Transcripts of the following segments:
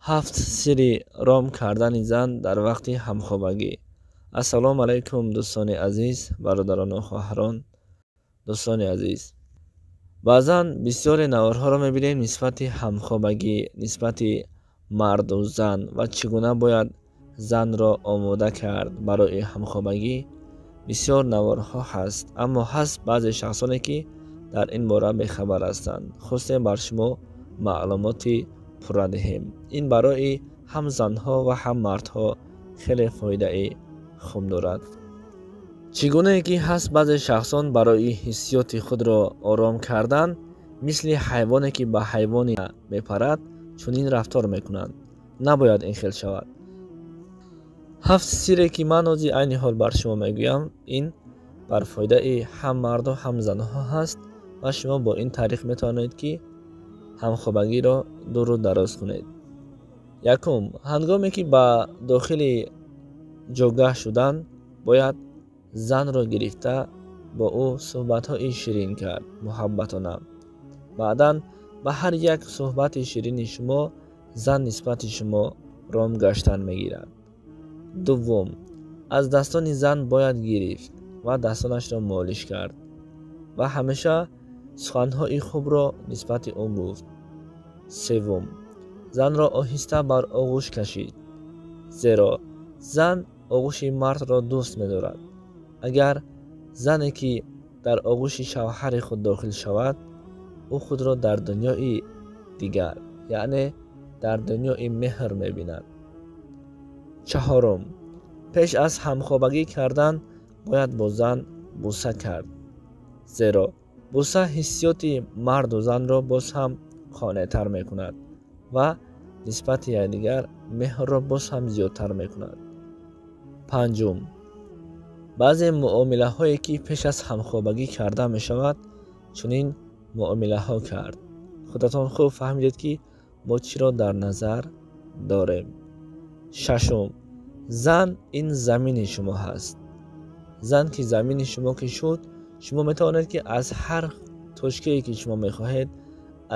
Ҳафт сирри ром кардани зан дар вақти ҳамхобагӣ. Ассалому алайкум, дӯстони азиз, бародарону хоҳарон. Дӯстони азиз, баъзан бисёре наворҳоро мебинем нисбати ҳамхобагӣ, нисбати марду зан ва чӣ гуна бояд занро омода кард барои ҳамхобагӣ. Бисёр наворҳо ҳаст, аммо ҳаст баъзе шахсоне, ки дар ин бора бехабар ҳастанд. Хостем бар шумо маълумоти пурра диҳем. Ин барои ҳам занҳо ва ҳам мардҳо хеле фоидаи хуб дорад. Чӣ гунае ки ҳаст баъзе шахсон барои ҳиссиёти худро ором кардан, мисли ҳайвоне, ки ба ҳайвоне мепарад, чунин рафтор мекунанд. Набояд ин хел шавад. Ҳафт сирре, ки ман ҳозир айни ҳол бар шумо мегӯям, ин бар фоидаи ҳам марду ҳам занҳо ҳаст ва шумо бо ин тариқ метавонед, ки ҳамхобагиро дуру дароз кунед. Якум, ҳангоме ки ба дохили ҷогаҳ шудан, бояд занро гирифта бо ӯ суҳбатҳои ширин кард, муҳаббатона. Баъдан ба ҳар як суҳбати ширини шумо зан нисбати шумо ром гаштан мегирад. Дуввум, аз дастони зан бояд гирифт ва дастонашро молиш кард ва ҳамеша суханҳои хубро нисбати ӯ гуфт. Севум, занро оҳиста бар оғӯш кашид, зеро зан оғӯши мардро дӯст медорад. Агар зане ки дар оғӯши шавҳари худ дохил шавад, ӯ худро дар дунёи дигар, яъне дар дунёи меҳр мебинад. Чаҳорум, пеш аз ҳамхобагӣ кардан бояд бо зан буса кард, зеро буса ҳиссиёти марду занро боз ҳам қонеътар мекунад ва нисбати якдигар меҳрро боз ҳам зиёдтар мекунад. Панҷум, баъзе муомилаҳое, ки пеш аз ҳамхобагӣ карда мешавад, чунин муомилаҳо кард. Худатон хуб фаҳмидед, ки мо чиро дар назар дорем. Шашум, зан ин замини шумо ҳаст. Зан ки замини шумо ки шуд, шумо метавонед, ки аз ҳар точкае, ки шумо мехоҳед,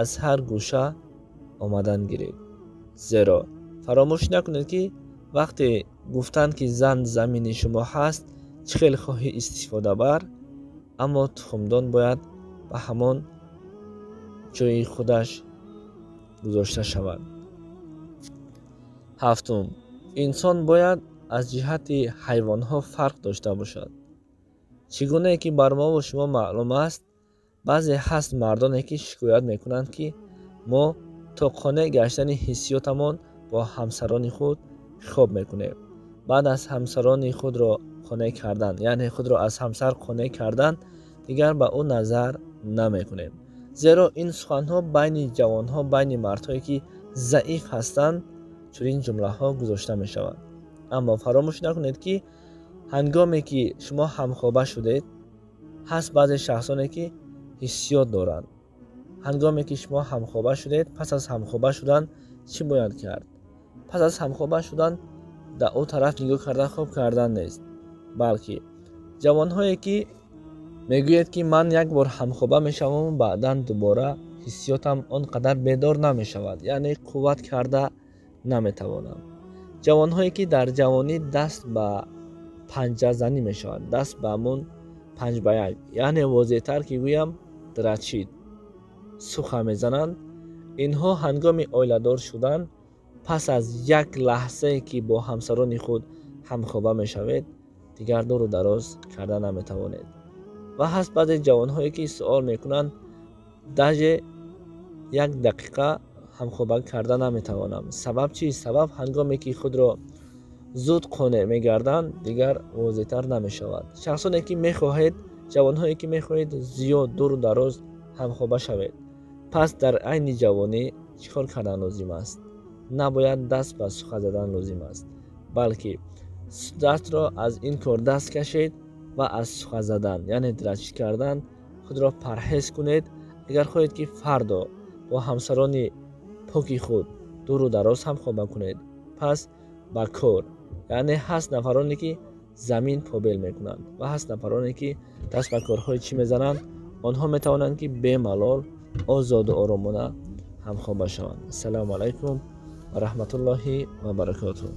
аз ҳар гӯша омадан гиред. Зеро фаромӯш накунед, ки вақте гуфтанд, ки зан замини шумо ҳаст, чӣ хел хоҳӣ истифода бар, аммо тухмдон бояд ба ҳамон ҷои худаш гузошта шавад. Ҳафтум, инсон бояд аз ҷиҳати ҳайвонҳо фарқ дошта бошад. Чӣ гунае ки бар мову шумо маълум аст, баъзе ҳаст мардоне, ки шикоят мекунанд, ки мо то қонеъ гаштани ҳиссиётамон бо ҳамсарони худ хоб мекунем. Баъд аз ҳамсарони худро қонеъ кардан, яъне худро аз ҳамсар қонеъ кардан, дигар ба ӯ назар намекунем. Зеро ин суханҳо байни ҷавонҳо, байни мардҳое, ки заиф ҳастанд, чунин ҷумлаҳо гузошта мешаванд. Аммо фаромӯш накунед, ки ҳангоме ки шумо ҳамхоба шудед, ҳаст баъзе шахсоне, ки ҳиссиёт доранд. Ҳангоме ки шумо ҳамхоба шудед, пас аз ҳамхоба шудан чӣ бояд кард? Пас аз ҳамхоба шудан дар ӯ тараф нигоҳ карда хоб кардан нест, балки ҷавонҳое, ки мегӯяд, ки ман як бор ҳамхоба мешаваму баъдан дубора ҳиссиётам он қадар бедор намешавад, яъне қувват карда наметавонам. Ҷавонҳое, ки дар ҷавонӣ даст ба панҷазанӣ мешаванд, даст ба ҳамон 5 ба 1, яъне возеҳтар ки гӯям, дрочить суха мезананд, инҳо ҳангоми оиладор шудан, пас аз як лаҳзае, ки бо ҳамсарони худ ҳамхоба мешавед, дигар дуру дароз карда наметавонед. Ва ҳаст баъзе ҷавонҳое, ки суол мекунанд: даже як дақиқа ҳамхоба карда наметавонам. Сабаб чист? Сабаб, ҳангоме ки худро зуд қонеъ мегарданд, дигар возеҳтар намешавад. Шахсоне, ки мехоҳед, ҷавонҳое, ки мехоҳед зиёд дуру дароз ҳамхоба шавед, пас дар айни ҷавонӣ чӣ кор кардан лозим аст? Набояд даст ба суха задан лозим аст, балки дастро аз ин кор даст кашед ва аз суха задан, яъне дрочить кардан, худро парҳез кунед. Агар хоҳед, ки фардо бо ҳамсарони поки худ дуру дароз ҳамхоба кунед, пас ба кор, яъне ҳаст нафароне, ки замин побел мекунанд, ва ҳаст нафароне, ки даст ба корҳои чӣ мезананд, онҳо метавонанд, ки бемалол, озоду оромона ҳамхоба шаванд. Ассалому алайкум. Ва раҳматуллоҳи ва баракотуҳ.